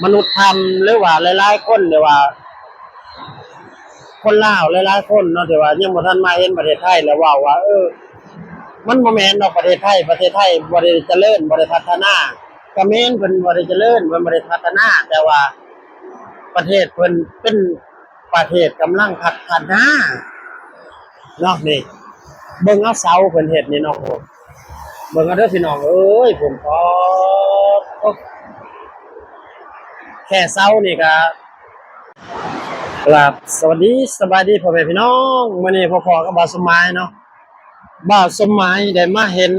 ມະນຸດທຳ ຫຼືວ່າຫຼາຍໆຄົນ ຫຼືວ່າຄົນລາວຫຼາຍໆຄົນເນາະ ທີ່ວ່າຍັງບໍ່ທັນມາເຫັນປະເທດໄທ ແລ້ວເວົ້າວ່າ ເອີ ມັນບໍ່ແມ່ນດອກປະເທດໄທ, ປະເທດໄທບໍ່ໄດ້ຈະເລີນ ບໍ່ໄດ້ພັດທະນາ. ກະແມ່ນເພິ່ນບໍ່ໄດ້ຈະເລີນ ເພິ່ນບໍ່ໄດ້ພັດທະນາ ແຕ່ວ່າປະເທດເພິ່ນເປັນ ປະເທດກຳລັງພັດທະນາເນາະ. ນີ້ເບິ່ງເອົາເສົາເພິ່ນເຮັດນີ້ເນາະ ເບິ່ງເອົາເດີພີ່ນ້ອງເອີຍ. ພຸ້ນ ປາດໂທ້ ແຄ່ເສົານີ້ກະ ກະລາບສະຫວັດດີສະບາຍດີພໍ່ແມ່ພີ່ນ້ອງ. ມື້ນີ້ພໍ້ກັບບ່າວສົມໝາຍເນາະ, ບ່າວສົມໝາຍໄດ້ມາເຫັນ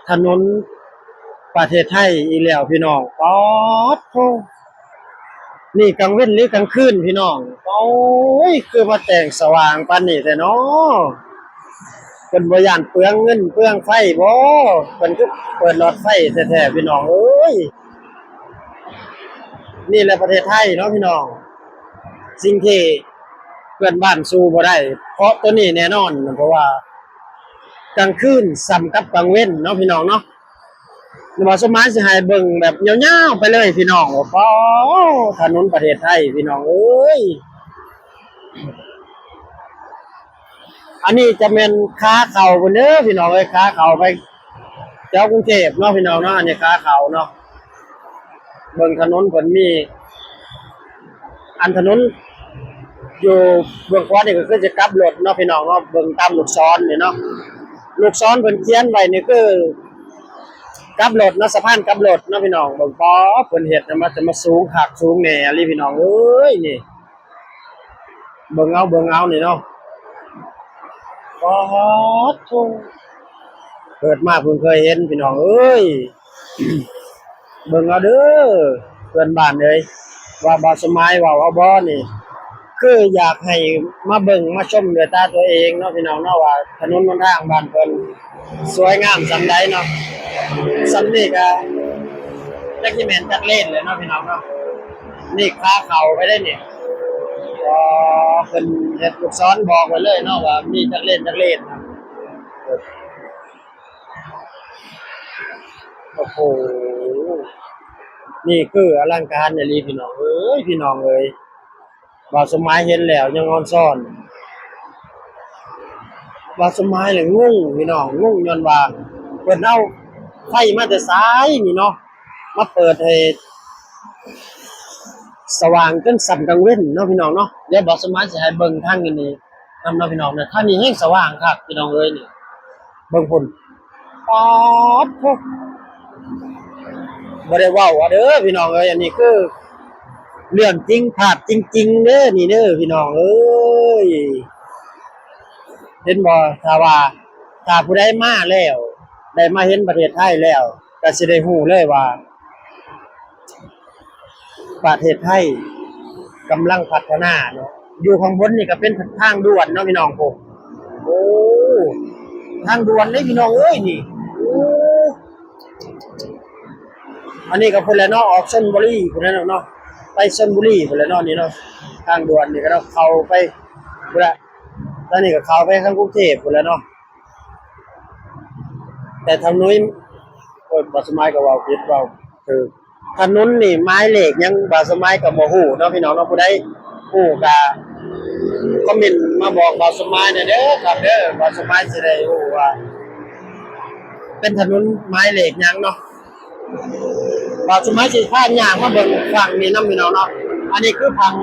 ຖະໜົນປະເທດໄທອີກແລ້ວພີ່ນ້ອງ. ປາດໂທ້ ນີ້ກາງເວັນຫຼືກາງຄືນພີ່ນ້ອງ? ໂອ້ຍ ຄືມາແຕ່ງສະຫວ່າງປານນີ້ແທ້ເນາະ? ເພິ່ນບໍ່ຢ້ານເປືອງເງິນເປືອງໄຟບໍ? ເພິ່ນຄືເປີດຫຼອດໄຟແທ້ໆ ພີ່ນ້ອງເອີຍ. ນີ້ແຫຼະປະເທດໄທເນາະພີ່ນ້ອງ, ສິ່ງທີ່ເພື່ອນບ້ານສູ້ບໍ່ໄດ້ ເພາະໂຕນີ້ແນ່ນອນ ເພາະວ່າກາງຄືນສ່ຳກັບກາງເວັນເນາະ ພີ່ນ້ອງເນາະ. ບ່າວສົມໝາຍຊິໃຫ້ເບິ່ງແບບຍາວໆໄປເລີຍພີ່ນ້ອງ. ໂອ້ ຖະໜົນປະເທດໄທພີ່ນ້ອງເອີຍ. ອັນນີ້ຈະແມ່ນຂາເຂົ້າພຸ້ນເດີພີ່ນ້ອງເອີຍ, ຂາເຂົ້າໄປແຖວກຸງເທບເນາະພີ່ນ້ອງເນາະ. ອັນນີ້ຂາເຂົ້າເນາະ, ເບິ່ງຖະໜົນເພິ່ນມີ ອັນຖະໜົນຢູ່ເບື້ອງຂວານີ້ກໍຄືຈະກັບລົດເນາະພີ່ນ້ອງເນາະ. ເບິ່ງຕາມລູກສອນນີ້ເນາະ, ລູກສອນເພິ່ນຂຽນໄວ້ນີ້ຄືກັບລົດເນາະ, ສະພານກັບລົດເນາະພີ່ນ້ອງ. ເບິ່ງ ປາດ ເພິ່ນເຮັດມາ ຈະມາສູງຄັກສູງແນ່ອີ່ຫຼີພີ່ນ້ອງເອີຍ. ນີ້ ເບິ່ງເອົາ ເບິ່ງເອົານີ້ເນາະ. ປາດໂທ້ ເກີດມາເພິ່ງເຄີຍເຫັນພີ່ນ້ອງເອີຍ. ເບິ່ງເອົາເດີເພື່ອນບ້ານເອີຍ ວ່າບ່າວສົມໝາຍເວົ້າເອົາບໍ່ນີ້. ຄືຢາກໃຫ້ມາເບິ່ງມາຊົມດ້ວຍຕາຕົວເອງເນາະພີ່ນ້ອງເນາະ ວ່າຖະໜົນຫົນທາງບ້ານເພິ່ນສວຍງາມສ່ຳໃດເນາະ. ສ່ຳນີ້ກະຈັກຊິແມ່ນຈັກເລນແຫຼະເນາະພີ່ນ້ອງເນາະ. ນີ້ຂາເຂົ້າໄປໄດ້ນີ້. ອໍ ເພິ່ນເຮັດລູກສອນບອກໄວ້ເລີຍເນາະ ວ່າມີຈັກເລນຈັກເລນ. ໂອ້ໂຫ ນີ້ຄືອະລັງການອີ່ຫຼີພີ່ນ້ອງເອີຍ, ພີ່ນ້ອງເອີຍ. ບ່າວສົມໝາຍເຫັນແລ້ວຍັງອອນຊອນ. ບ່າວສົມໝາຍແຫຼະງົງພີ່ນ້ອງ, ງົງຍ້ອນວ່າເພິ່ນເອົາໄຟມາແຕ່ໃສນີ້ເນາະ ມາເປີດໃຫ້ສະຫວ່າງຈົນສ່ຳກາງເວັນເນາະພີ່ນ້ອງເນາະ. ດຽວບ່າວສົມໝາຍຊິໃຫ້ເບິ່ງທາງນີ້ນຳເນາະພີ່ນ້ອງເນາະ. ທາງນີ້ແຮງສະຫວ່າງຄັກພີ່ນ້ອງເອີຍນີ້. ເບິ່ງພຸ້ນ ປາດໂທ້ ບໍ່ໄດ້ເວົ້າເດີພີ່ນ້ອງເອີຍ. ອັນນີ້ຄືເລື່ອງຈິງພາບຈິງໆເດີນີ້ເດີພີ່ນ້ອງເອີຍ. ເຫັນບໍ່ ຖ້າວ່າ ຖ້າຜູ້ໃດມາແລ້ວ ໄດ້ມາເຫັນປະເທດໄທແລ້ວ ກໍຊິໄດ້ຮູ້ເລີຍວ່າ ປະເທດໄທກຳລັງພັດທະນາເນາະ. ຢູ່ຂ້າງບົນນີ້ກໍເປັນທາງດ່ວນເນາະພີ່ນ້ອງ. ໂອ້ ໂອ້ ທາງດ່ວນເດ້ພີ່ນ້ອງເອີຍນີ້. ໂອ້ ອັນນີ້ກໍພຸ້ນແຫຼະເນາະ, ອອກຊົນບຸລີພຸ້ນແຫຼະເນາະ, ໄປຊົນບຸລີພຸ້ນແຫຼະເນາະນີ້ເນາະ. ທາງດ່ວນນີ້ກໍເນາະ ເຂົ້າໄປພຸ້ນແຫຼະ, ທາງນີ້ກໍເຂົ້າໄປທາງກຸງເທບພຸ້ນແຫຼະເນາະ. ແຕ່ຖະໜົນ ໂອ້ຍ ບ່າວສະໝາຍກໍເວົ້າຜິດເວົ້າຖືກ. ຖະໜົນນີ້ໝາຍເລກຫຍັງ ບ່າວສະໝາຍກໍບໍ່ຮູ້ເນາະພີ່ນ້ອງເນາະ. ຜູ້ໃດຮູ້ກໍຄອມເມັນມາບອກບ່າວສະໝາຍແດ່ເດີຄັບເດີ, ບ່າວສະໝາຍຊິໄດ້ຮູ້ວ່າເປັນຖະໜົນໝາຍເລກຫຍັງເນາະ. ບ່າວສະໝາຍຊິພາຍ່າງມາເບິ່ງຝັ່ງນີ້ນຳພີ່ນ້ອງເນາະ. ອັນນີ້ຄືຝັ່ງ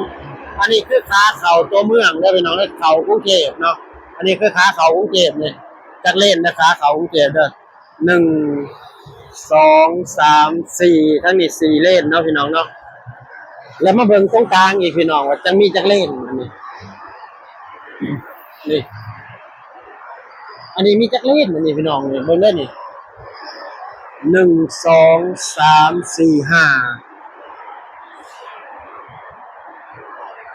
ອັນນີ້ຄືຂາເຂົ້າຕົວເມືອງເດີພີ່ນ້ອງເດີ, ເຂົ້າກຸງເທບເນາະ. ອັນນີ້ຄືຂາເຂົ້າກຸງເທບນີ້ ຈັກເລນນະ ຂາເຂົ້າກຸງເທບເດີ. ໜຶ່ງ ສອງ ສາມ ສີ່ ທາງນີ້ສີ່ເລນເນາະພີ່ນ້ອງເນາະ. ແລ້ວມາເບິ່ງຕົງກາງອີກພີ່ນ້ອງ ວ່າຈະມີຈັກເລນ. ອັນນີ້ ນີ້ ອັນນີ້ມີຈັກເລນ ອັນນີ້ພີ່ນ້ອງ ນີ້ເບິ່ງເດີນີ້ ໜຶ່ງ ສອງ ສາມ ສີ່ ຫ້າ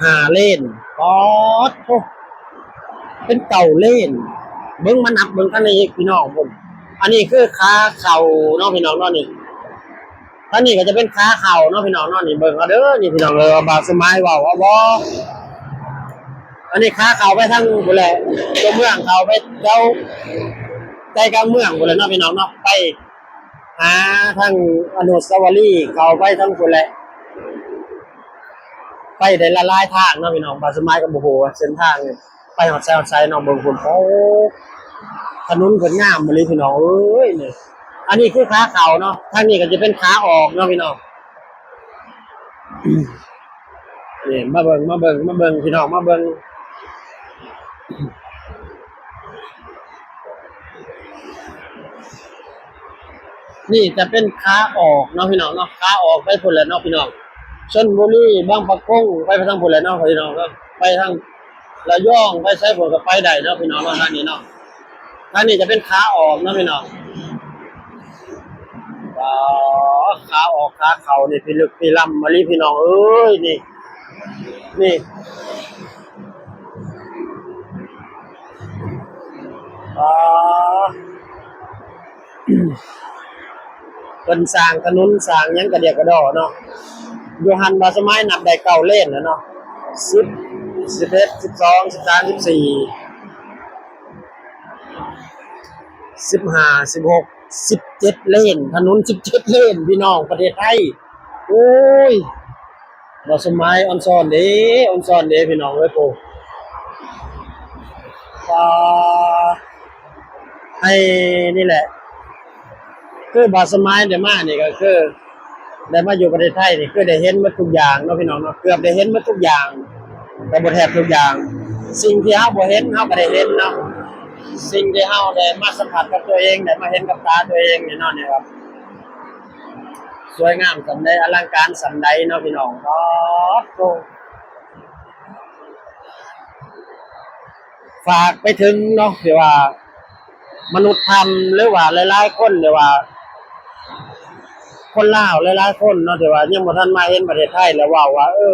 ຫ້າເລນ. ປາດໂທ້ ເປັນເກົ້າເລນ. ເບິ່ງ ມານັບເບິ່ງທາງນີ້ອີກພີ່ນ້ອງພຸ້ນ. ອັນນີ້ຄືຂາເຂົ້າເນາະພີ່ນ້ອງເນາະ. ນີ້ ທາງນີ້ກໍຈະເປັນຂາເຂົ້າເນາະພີ່ນ້ອງເນາະ. ນີ້ເບິ່ງເອົາເດີ ນີ້ພີ່ນ້ອງເອີຍ ວ່າບ່າວສະໝາຍເວົ້າເອົາບໍ່. ອັນນີ້ຂາເຂົ້າໄປທາງພຸ້ນແຫຼະ ຕົວເມືອງ ເຂົ້າໄປແຖວໃຈກາງເມືອງພຸ້ນແຫຼະເນາະພີ່ນ້ອງເນາະ. ໄປຫາທາງອະນຸສາວະລີ ເຂົ້າໄປທາງພຸ້ນແຫຼະ. ໄປໄດ້ຫຼາຍໆທາງເນາະພີ່ນ້ອງ. ບ່າວສະໝາຍກໍບໍ່ຮູ້ວ່າເສັ້ນທາງນີ້ໄປຮອດໃສຮອດໃສເນາະ. ເບິ່ງພຸ້ນ ໂອ້ ຖະໜົນເພິ່ນງາມອີ່ຫຼີພີ່ນ້ອງເອີຍ. ນີ້ ອັນນີ້ຄືຂາເຂົ້າເນາະ, ທາງນີ້ກໍຈະເປັນຂາອອກເນາະພີ່ນ້ອງ. ນີ້ ມາເບິ່ງ ມາເບິ່ງ ມາເບິ່ງພີ່ນ້ອງ ມາເບິ່ງ. ນີ້ຈະເປັນຂາອອກເນາະພີ່ນ້ອງເນາະ, ຂາອອກໄປພຸ້ນແຫຼະເນາະພີ່ນ້ອງ. ຊົນບຸລີ ບາງປະກົງ ໄປທາງພຸ້ນແຫຼະເນາະພີ່ນ້ອງເນາະ, ໄປທາງລະຍອງ ໄປໄສພຸ້ນກໍໄປໄດ້ເນາະພີ່ນ້ອງເນາະ. ທາງນີ້ເນາະ ທາງນີ້ຈະເປັນຂາອອກເນາະພີ່ນ້ອງ. ອໍ ຂາອອກຂາເຂົ້ານີ້ພິລຶກພິລຳມາລີພີ່ນ້ອງເອີຍ. ນີ້ ນີ້ ອໍ ເພິ່ນສ້າງຖະໜົນສ້າງຫຍັງກະດຽກກະດໍ້ເນາະ. ຢູ່ຫັ້ນບ່າວສະໝາຍນັບໄດ້ເກົ້າເລນແລ້ວເນາະ, ສິບ ສິບເອັດ ສິບສອງ ສິບສາມ ສິບສີ່ ສິບຫ້າ ສິບຫົກ ສິບເຈັດເລນ, ຖະໜົນສິບເຈັດເລນພີ່ນ້ອງ ປະເທດໄທ. ໂອ້ຍ ບ່າວສະໝາຍອອນຊອນເດ້ ອອນຊອນເດ້ພີ່ນ້ອງເອີຍ. ໂອ້ ປາ ໃຫ້ນີ້ແຫຼະ ຄືບ່າວສະໝາຍໄດ້ມານີ້ກໍຄື ໄດ້ມາຢູ່ປະເທດໄທນີ້ ຄືໄດ້ເຫັນໝົດທຸກຢ່າງເນາະພີ່ນ້ອງເນາະ, ເກືອບໄດ້ເຫັນໝົດທຸກຢ່າງ ກໍບໍ່ແທບທຸກຢ່າງ. ສິ່ງທີ່ເຮົາບໍ່ເຫັນ ເຮົາກໍໄດ້ເຫັນເນາະ, ສິ່ງທີ່ເຮົາໄດ້ມາສຳຜັດກັບຕົວເອງ ໄດ້ມາເຫັນກັບຕາຕົວເອງນີ້ເນາະ ນີ້ວ່າສວຍງາມສ່ຳໃດ ອະລັງການສ່ຳໃດເນາະພີ່ນ້ອງ. ອໍ ໂທ້ ຝາກໄປເຖິງເນາະ ທີ່ວ່າມະນຸດທຳ ຫຼືວ່າຫຼາຍໆຄົນ ຫຼືວ່າຄົນລາວຫຼາຍໆຄົນເນາະ ທີ່ວ່າຍັງບໍ່ທັນມາເຫັນປະເທດໄທ ແລ້ວເວົ້າວ່າ ເອີ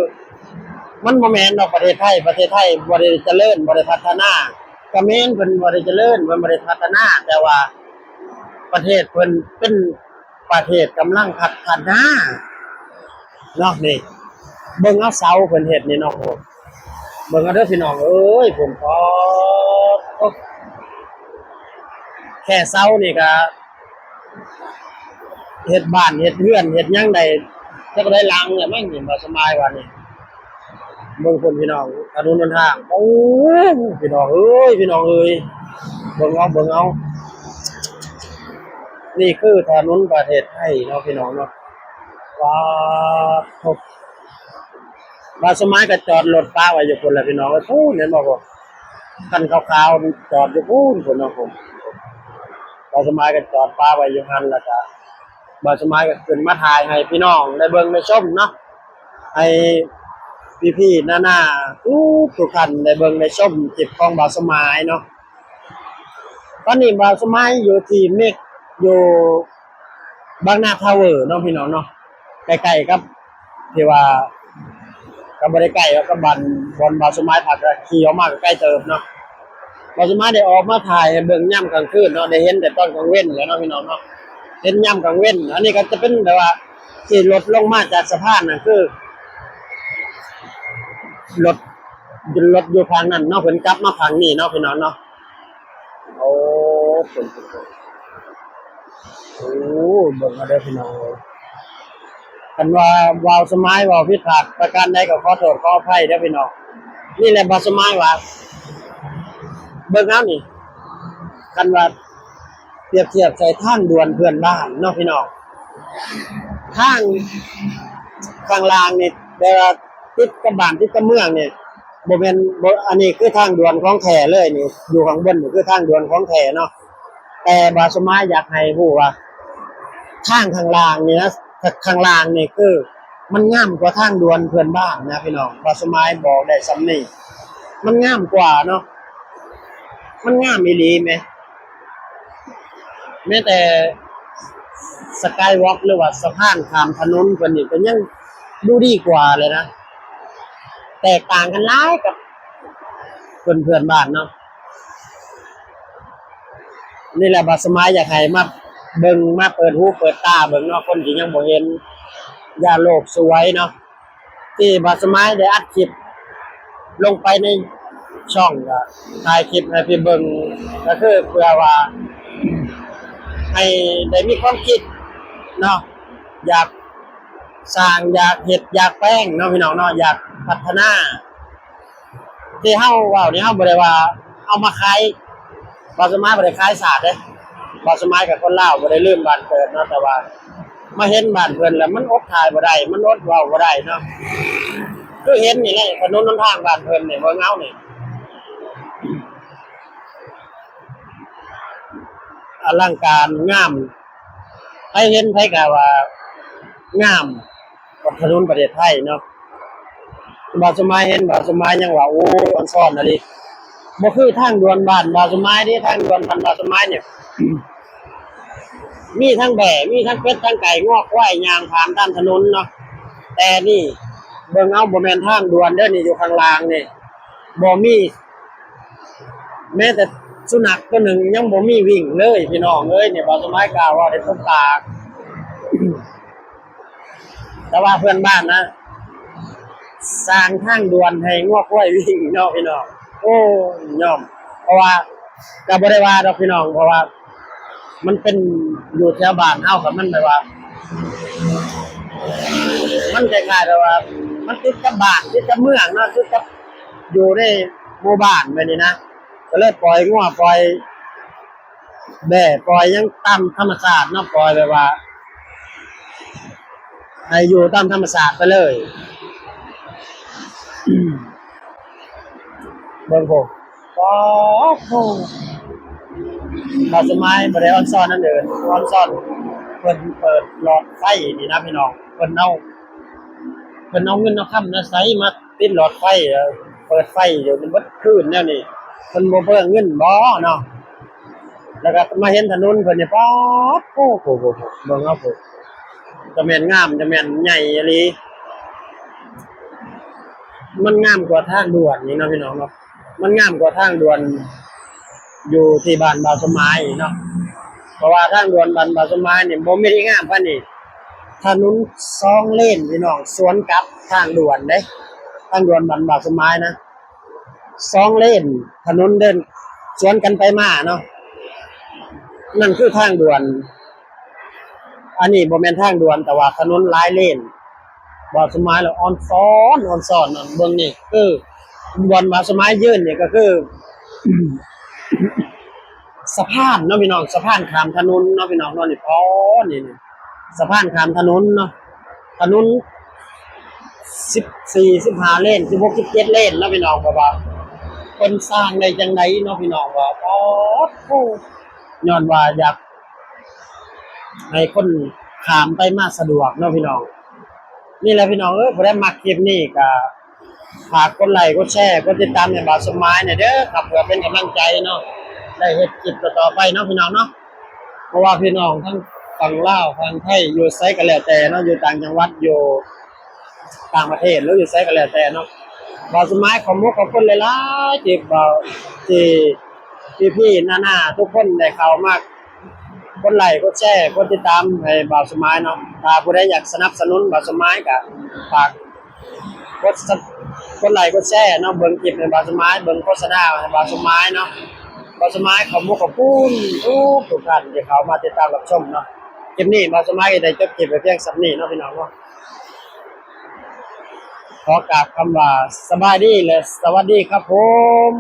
ມັນບໍ່ແມ່ນດອກປະເທດໄທ, ປະເທດໄທບໍ່ໄດ້ຈະເລີນ ບໍ່ໄດ້ພັດທະນາ. ກະແມ່ນເພິ່ນບໍ່ໄດ້ຈະເລີນ ເພິ່ນບໍ່ໄດ້ພັດທະນາ, ແຕ່ວ່າປະເທດເພິ່ນເປັນ ປະເທດກຳລັງພັດທະນາເນາະ. ນີ້ ເບິ່ງເອົາເສົາເພິ່ນເຮັດນີ້ເນາະ, ເບິ່ງເອົາເດີພີ່ນ້ອງເອີຍ. ພຸ້ນ ອໍ ແຄ່ເສົານີ້ກະເຮັດບ້ານເຮັດເຮືອນເຮັດຫຍັງໄດ້ຈັກຫຼາຍຫຼັງແລ້ວມັ້ງນີ້ ບ່າວສະໝາຍວ່ານີ້. ເບິ່ງພຸ້ນພີ່ນ້ອງ ຖະໜົນຫົນທາງ. ໂອ້ ພີ່ນ້ອງເອີຍ ພີ່ນ້ອງເອີຍ ເບິ່ງເອົາ ເບິ່ງເອົາ. ນີ້ຄືຖະໜົນປະເທດໄທເນາະ ພີ່ນ້ອງເນາະ. ປາດໂທ້ ບ່າວສະໝາຍກໍຈອດລົດປະໄວ້ຢູ່ພຸ້ນແຫຼະພີ່ນ້ອງເອີຍ. ພຸ້ນ ເຫັນບໍ່ ພວກຄັນຂາວໆ ຈອດຢູ່ພຸ້ນ ພຸ້ນເນາະ. ບ່າວສະໝາຍກໍຈອດປະໄວ້ຢູ່ຫັ້ນ ແລ້ວກໍບ່າວສະໝາຍກໍຂຶ້ນມາຖ່າຍໃຫ້ພີ່ນ້ອງໄດ້ເບິ່ງໄດ້ຊົມເນາະ. ໃຫ້ພີ່ໆ ນ້າໆ ທຸກໆ ທ່ານໄດ້ເບິ່ງໄດ້ຊົມຄລິບຂອງບ່າວສະໝາຍເນາະ. ຕອນນີ້ບ່າວສະໝາຍຢູ່ທີ່ເມັກ ຢູ່ບາງນາທາວເວີເນາະ ພີ່ນ້ອງເນາະ, ໃກ້ໆ ກັບທີ່ວ່າ ກໍບໍ່ໄດ້ໃກ້ກັບບ້ານ ບ່ອນບ່າວສະໝາຍພັກ, ຂີ່ອອກມາກໍໄກເຕີບເນາະ. ບ່າວສະໝາຍໄດ້ອອກມາຖ່າຍໃຫ້ເບິ່ງຍາມກາງຄືນເນາະ, ໄດ້ເຫັນແຕ່ຕອນກາງເວັນແຫຼະເນາະ ພີ່ນ້ອງເນາະ, ເຫັນຍາມກາງເວັນ. ອັນນີ້ກໍຈະເປັນແບບວ່າ ຂີ່ລົດລົງມາຈາກສະພານນະ ຄືລົດ ລົດຢູ່ຝັ່ງນັ້ນເນາະ ເພິ່ນກັບມາຝັ່ງນີ້ເນາະ ພີ່ນ້ອງເນາະ. ໂອ້ ໂອ້ ເບິ່ງເອົາເດີພີ່ນ້ອງເອີຍ, ຄັນວ່າບ່າວສະໝາຍເວົ້າຜິດພາດປະການໃດກໍຂໍໂທດຂໍອະໄພເດີພີ່ນ້ອງ. ນີ້ແຫຼະບ່າວສະໝາຍວ່າ ເບິ່ງເອົານີ້ ຄັນວ່າ ປຽບທຽບໃສ່ທາງດ່ວນເພື່ອນບ້ານເນາະພີ່ນ້ອງ, ທາງຂ້າງລ່າງນີ້ແບບວ່າຕິດກັບບ້ານຕິດກັບເມືອງນີ້ ບໍ່ແມ່ນ ບໍ່ ອັນນີ້ຄືທາງດ່ວນຂອງແທ້ເລີຍນີ້, ຢູ່ຂ້າງບົນນີ້ຄືທາງດ່ວນຂອງແທ້ເນາະ. ແຕ່ບ່າວສະໝາຍຢາກໃຫ້ຮູ້ວ່າ ທາງຂ້າງລ່າງນີ້ນະ ຂ້າງ ຂ້າງລ່າງນີ້ຄືມັນງາມກວ່າທາງດ່ວນເພື່ອນບ້ານນະພີ່ນ້ອງ, ບ່າວສະໝາຍບອກໄດ້ສ່ຳນີ້ ມັນງາມກວ່າເນາະ. ມັນງາມອີ່ຫຼີແມ, ແມ້ແຕ່ສະກາຍວອກ ຫຼືວ່າສະພານຂ້າມຖະໜົນເພິ່ນນີ້ກໍຍັງດູດີກວ່າເລີຍນະ, ແຕກຕ່າງກັນຫຼາຍກັບເພື່ອນ ເພື່ອນບ້ານເນາະ. ນີ້ແຫຼະບ່າວສະໝາຍຢາກໃຫ້ມາເບິ່ງ ມາເປີດຫູເປີດຕາເບິ່ງເນາະ, ຄົນທີ່ຍັງບໍ່ເຫັນ ຢ່າໂລກສວຍເນາະ. ທີ່ບ່າວສະໝາຍໄດ້ອັດຄລິບລົງໄປໃນຊ່ອງ ກໍຖ່າຍຄລິບໃຫ້ພີ່ເບິ່ງ ກໍຄືເພື່ອວ່າໃຫ້ໄດ້ມີຄວາມຄິດເນາະ, ຢາກສ້າງ ຢາກເຮັດ ຢາກແປງເນາະ ພີ່ນ້ອງເນາະ, ຢາກ ພັດທະນາ ທີ່ເຮົາເວົ້ານີ້ ເຮົາບໍ່ໄດ້ວ່າເອົາມາຂາຍ ບ່າວສະໝາຍບໍ່ໄດ້ຂາຍຊາດເດ້. ບ່າວສະໝາຍກັບຄົນລາວບໍ່ໄດ້ລືມບ້ານເກີດເນາະ, ແຕ່ວ່າມາເຫັນບ້ານເພິ່ນແລ້ວ ມັນອົດຖ່າຍບໍ່ໄດ້ ມັນອົດເວົ້າບໍ່ໄດ້ເນາະ. ຄືເຫັນນີ້ແຫຼະ ຖະໜົນຫົນທາງບ້ານເພິ່ນນີ້ ເບິ່ງເອົານີ້ ອະລັງການງາມ ໃຜເຫັນໃຜກໍວ່າງາມ ກັບຖະໜົນປະເທດໄທເນາະ. ບ່າວສະໝາຍເຫັນ ບ່າວສະໝາຍຍັງວ່າ ໂອ້ຍ ອອນຊອນອີ່ຫຼີ. ບໍ່ຄືທາງດ່ວນບ້ານບ່າວສະໝາຍເດ້. ທາງດ່ວນບ້ານບ່າວສະໝາຍນີ້ ມີທັງແບ້ ມີທັງເປັດ ທັງໄກ່ ງົວ ຄວາຍ ຍ່າງຜ່ານຕາມຖະໜົນເນາະ. ແຕ່ນີ້ເບິ່ງເອົາ ບໍ່ແມ່ນທາງດ່ວນເດີ້ ນີ້ຢູ່ຂ້າງລ່າງນີ້ ບໍ່ມີ ແມ້ແຕ່ສຸນັກຕົວໜຶ່ງຍັງບໍ່ມີວິ່ງເລີຍ ພີ່ນ້ອງເອີຍ. ນີ້ບ່າວສະໝາຍກ່າວເວົ້າໄດ້ຕົກຕາ ແຕ່ວ່າເພື່ອນບ້ານນະ ສ້າງທາງດ່ວນໃຫ້ງົວຄວາຍວິ່ງເນາະ ພີ່ນ້ອງ. ໂອ້ຍ ຍອມ ເພາະວ່າ ກໍບໍ່ໄດ້ວ່າດອກ ພີ່ນ້ອງ ເພາະວ່າມັນເປັນຢູ່ແຖວບ້ານເຮົາ ກໍມັນແບບວ່າ ມັນຄ້າຍໆແບບວ່າ ມັນຕິດກັບບ້ານ ຕິດກັບເມືອງເນາະ ຕິດກັບ ຢູ່ໃນໝູ່ບ້ານແບບນີ້ນະ ກໍເລີຍປ່ອຍງົວ ປ່ອຍແບ້ ປ່ອຍຫຍັງຕາມທຳມະຊາດເນາະ ປ່ອຍແບບວ່າໃຫ້ຢູ່ຕາມທຳມະຊາດໄປເລີຍ. ເບິ່ງໂພ ປາດໂທ ບ່າວສະໝາຍບໍ່ໄດ້ອອນຊອນອັນອື່ນ ອອນຊອນເພິ່ນເປີດຫຼອດໄຟນີ້ນະ ພີ່ນ້ອງ. ເພິ່ນເອົາ ເພິ່ນເອົາເງິນເອົາຄຳນະໃສມາຕິດຫຼອດໄຟ ເອີ ເປີດໄຟຢູ່ເບິດຄືນແນວນີ້ ເພິ່ນບໍ່ເປືອງເງິນບໍເນາະ? ແລ້ວກໍມາເຫັນຖະໜົນເພິ່ນນີ້ ປາດໂທ ໂອ້ໂຫ ເບິ່ງເອົາໂພ ຈະແມ່ນງາມ ຈະແມ່ນໃຫຍ່ອີ່ຫຼີ. ມັນງາມກວ່າທາງດ່ວນນີ້ເນາະ ພີ່ນ້ອງເນາະ ມັນງາມກວ່າທາງດ່ວນ ຢູ່ທີ່ບ້ານບ່າວສະໝາຍເນາະ ເພາະວ່າທາງດ່ວນບ້ານບ່າວສະໝາຍນີ້ບໍ່ມີທີ່ງາມປານນີ້. ຖະໜົນສອງເລນ ພີ່ນ້ອງ ສວນກັບທາງດ່ວນເດ້ ທາງດ່ວນບ້ານບ່າວສະໝາຍນະ ສອງເລນ ຖະໜົນເດີນສວນກັນໄປມາເນາະ ນັ້ນຄືທາງດ່ວນ. ອັນນີ້ບໍ່ແມ່ນທາງດ່ວນ ແຕ່ວ່າຖະໜົນຫຼາຍເລນ. ບ່າວສະໝາຍລະອອນຊອນ ອອນຊອນເນາະ. ເບິ່ງນີ້ ຄືບ່ອນບ່າວສະໝາຍຢືນນີ້ກໍຄື ສະພານເນາະພີ່ນ້ອງ ສະພານຂ້າມຖະໜົນເນາະພີ່ນ້ອງເນາະ. ນີ້ ອໍ ນີ້ ນີ້ ສະພານຂ້າມຖະໜົນເນາະ ຖະໜົນສິບສີ່ ສິບຫ້າເລນ ສິບຫົກ ສິບເຈັດເລນເນາະພີ່ນ້ອງ. ແບບວ່າເພິ່ນສ້າງໄດ້ຈັ່ງໃດເນາະພີ່ນ້ອງ ວ່າ ອໍ ໂອ້ ຍ້ອນວ່າຢາກ ໃຫ້ຄົນຂ້າມໄປມາສະດວກເນາະພີ່ນ້ອງ. ນີ້ແຫຼະພີ່ນ້ອງເອີຍ ຜູ້ໃດມັກຄລິບນີ້ກໍຝາກກົດໄລ ກົດແຊ ກົດຕິດຕາມໃຫ້ບ່າວສະໝາຍແດ່ເດີຄັບ ເພື່ອເປັນກຳລັງໃຈເນາະ ໄດ້ເຮັດຄລິບຕໍ່ໆໄປເນາະພີ່ນ້ອງເນາະ. ເພາະວ່າພີ່ນ້ອງທັງຝັ່ງລາວ ຝັ່ງໄທ ຢູ່ໃສກໍແລ້ວແຕ່ເນາະ ຢູ່ຕ່າງຈັງຫວັດ ຢູ່ ຕ່າງປະເທດ ຫຼື ຢູ່ໃສກໍແລ້ວແຕ່ເນາະ ບ່າວສະໝາຍຂອບມຸກຂອບຄຸນຫຼາຍໆ ທີ່ບ່າວ ທີ່ພີ່ໆ ນ້າໆ ທຸກຄົນໄດ້ເຂົ້າມາກົດໄລ ກົດແຊ ກົດຕິດຕາມໃຫ້ບ່າວສະໝາຍເນາະ. ຖ້າຜູ້ໃດຢາກສະໜັບສະໜູນບ່າວສະໝາຍ ກໍຝາກກົດ ກົດໄລ ກົດແຊເນາະ ເບິ່ງຄລິບໃຫ້ບ່າວສະໝາຍ ເບິ່ງໂຄສະນາໃຫ້ບ່າວສະໝາຍເນາະ. ບ່າວສະໝາຍຂອບມຸກຂອບຄຸນທຸກໆທ່ານທີ່ເຂົ້າມາຕິດຕາມຮັບຊົມເນາະ. ຄລິບນີ້ບ່າວສະໝາຍກໍໄດ້ຈົບຄລິບໄວ້ພຽງສ່ຳນີ້ເນາະ ພີ່ນ້ອງເນາະ. ຂໍກາບຄຳວ່າສະບາຍດີ ແລະ ສະຫວັດດີຄັບຜົມ.